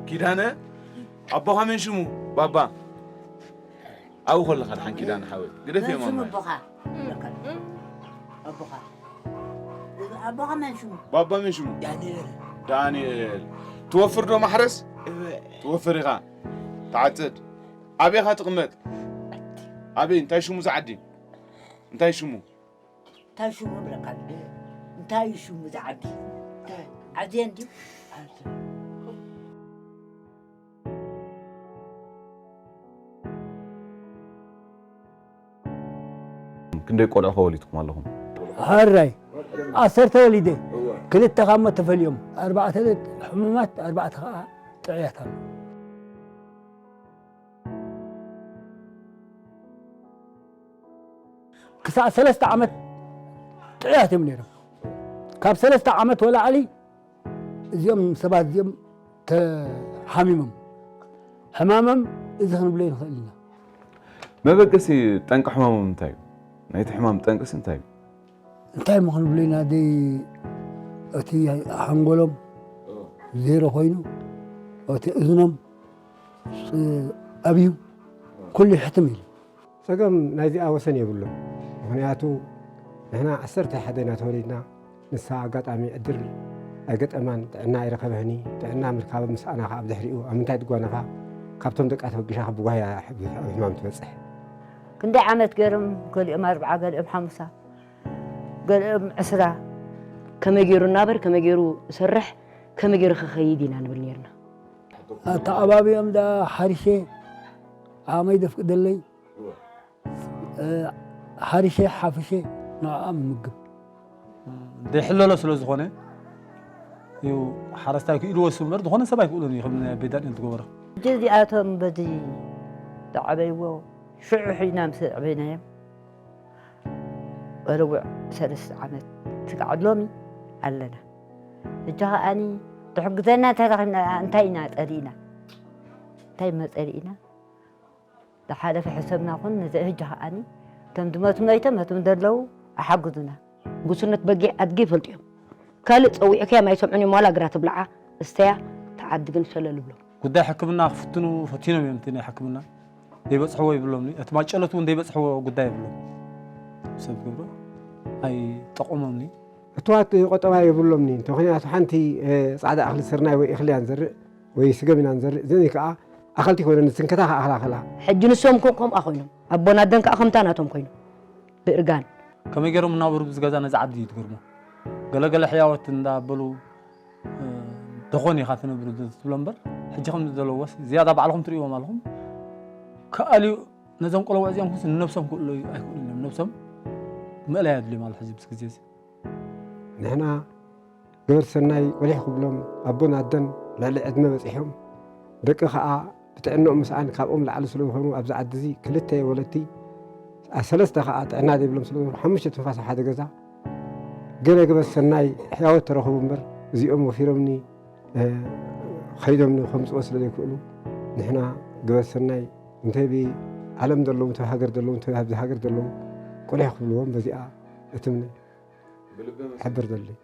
ኪዳነ ኣቦኻ መን ሽሙ? ባባ ኣብኡ ከለኻ ድሓን ኪዳነ ሓወይ ግደፍ እዮም ኣማ ኣቦኻ ኣቦኻ ኣቦኻ መን ሽሙ? ባባ መን ሽሙ? ዳንኤል። ዳንኤል ትወፍር ዶ ማሕረስ? ትወፍር ኢኻ ትዓጽድ። ኣበይ ኢኻ ትቕመጥ? ኣበይ እንታይ ሽሙ ዝዓዲ? እንታይ ሽሙ? እንታይ ሽሙ ብለካ እንታይ ሽሙ ዝዓዲ? ዓድየ እንዲ ክንደይ ቆልዑ ከወሊድኩም ኣለኹም? ሕራይ ዓሰርተ ወሊደ ክልተ ካብ ሞት ተፈልዮም ኣርባዕተ ሕሙማት ኣርባዕተ ከዓ ጥዕያት ኣሎ። ክሳዕ ሰለስተ ዓመት ጥዑያት እዮም ነይሮም። ካብ ሰለስተ ዓመት ወላዕሊ እዚኦም ሰባት እዚኦም ተሓሚሞም። ሕማሞም እዚ ክንብሎ ንኽእል ኢና። መበገሲ ጠንቂ ሕማሞም እንታይ እዩ? ናይቲ ሕማም ጠንቅስ እንታይ እዩ? እንታይ እሞ ክንብሎ ኢና? እቲ ሓንጎሎም ዜሮ ኮይኑ፣ እቲ እዝኖም ኣብዩ ኩሉ ሕትም ኢሉ። ጸገም ናይዚኣ ወሰን የብሉን። ምኽንያቱ ንሕና ዓሰርተ ሓደ ኢና ተወሊድና፣ ንሳ ኣጋጣሚ ዕድል ኣይገጠማን፣ ጥዕና ኣይረኸበህኒ። ጥዕና ምርካበ ምስኣና ከኣ ብድሕሪኡ ኣብ ምንታይ ትጓነፋ? ካብቶም ደቃ ተበጊሻ ካብ ብጓህያ ኣብ ሕማም ትበጽሕ። ክንደይ ዓመት ገይሮም፣ ገሊኦም ኣርብዓ፣ ገሊኦም ሓሙሳ፣ ገሊኦም ዕስራ። ከመይ ገይሩ እናበር፣ ከመይ ገይሩ እሰርሕ፣ ከመይ ገይሩ ክኸይድ ኢና ንብል ነይርና። ኣተዓባቢኦም ደኣ ሓሪሸ ዓቕመይ ደፍቅደለይ ሓሪሸ ሓፍሸ ንዕኦም እምግብ። ዘይሕለሎ ስለ ዝኾነ እዩ ሓረስታይ ክኢልዎ እሱ እምበር ዝኾነ ሰብ ኣይክእሎን እዩ ከም ናይ ኣቦይ ዳንኤል ዝገበሮ። ሕጂ እዚኣቶም በዚ ዝዓበይዎ ሽዑ ሒዝና ምስ ኣዕበይናዮም ወርውዕ ሰለስተ ዓመት ስጋዕ ሎሚ ኣለና። ሕጂ ከኣኒ ትሕግዘና እንተረኺብና እንታይ ኢና ጸሊእና እንታይ መጸሊእና ዝሓለፈ ሕሰብና ኩን ነዚ ሕጂ ከኣኒ እቶም ዝመቱ መይቶም እቶም ዘለዉ ኣሓግዙና። ጉስነት በጊዕ ኣድጊ ይፈልጡ እዮም። ካልእ ጸዊዕካዮም ኣይሰምዑን እዮም ዋላ ግራ ትብልዓ እስተያ ተዓዲ ግን ሸለል ይብሎም። ጉዳይ ሕክምና ክፍትኑ ፈቲኖም እዮም እቲ ናይ ሕክምና ዘይበጽሕዎ ይብሎምኒ እቲ ማጨሎት እውን ዘይበጽሕዎ ጉዳይ ይብሎም ሰብ ገብሮ ኣይጠቆሞምኒ። እትዋት ቆጠባ የብሎምኒ እንተ ምኽንያቱ ሓንቲ ጻዕዳ እኽሊ ስርናይ ወይ እኽሊ እያ ንዘርእ ወይ ስገም ኢና ንዘርእ፣ እዚ ከኣ ኣኸልቲ ኮይነን ዝትንከታ ከኣ ኣኽላ ኣኽላ። ሕጂ ንሶም ከ ከምኣ ኮይኖም፣ ኣቦን ኣደን ከኣ ከምታ ናቶም ኮይኖም ብእርጋን። ከመይ ገይሮም እናበሩ ብዚ ገዛ ነዚ ዓዲ እዩ ትገርሞ። ገለ ገለ ሕያወት እንዳበሉ ደኾን ኢኻ ትነብር ትብሎ እምበር ሕጂ ከም ዘለዎስ ዝያዳ ባዕልኹም ትርእይዎም ኣለኹም። ከኣልዩ ነዞም ቆለውዕ እዚኦም ኩስ ንነብሶም ክእለዩ ኣይክእሉን እዮም። ነብሶም ምእላይ ኣድልዮም ኣሎ ሕዚ ብዚ ግዜ እዚ። ንሕና ገበርቲ ሰናይ ወሊሕ ክብሎም ኣቦን ኣደን ልዕሊ ዕድመ በጺሖም ደቂ ከኣ ብጥዕንኦም ምስኣን ካብኦም ላዕሊ ስለ ዝኾኑ ኣብዚ ዓዲ እዚ ክልተ ወለድቲ ሰለስተ ከኣ ጥዕና ዘይብሎም ስለ ዝኾኑ ሓሙሽተ ትንፋስ ኣብ ሓደ ገዛ ገለ ገበርቲ ሰናይ ሕያወት ተረኽቡ እምበር እዚኦም ወፊሮምኒ ከይዶምኒ ከምጽዎ ስለ ዘይክእሉ ንሕና ገበርቲ ሰናይ እንተ ብዓለም ዘለዉ እንተ ሃገር ዘለዉ እንተ ኣብዚ ሃገር ዘለዉ ቁሊሕ ክብልዎም በዚኣ እትምነ ሕብር ዘለይ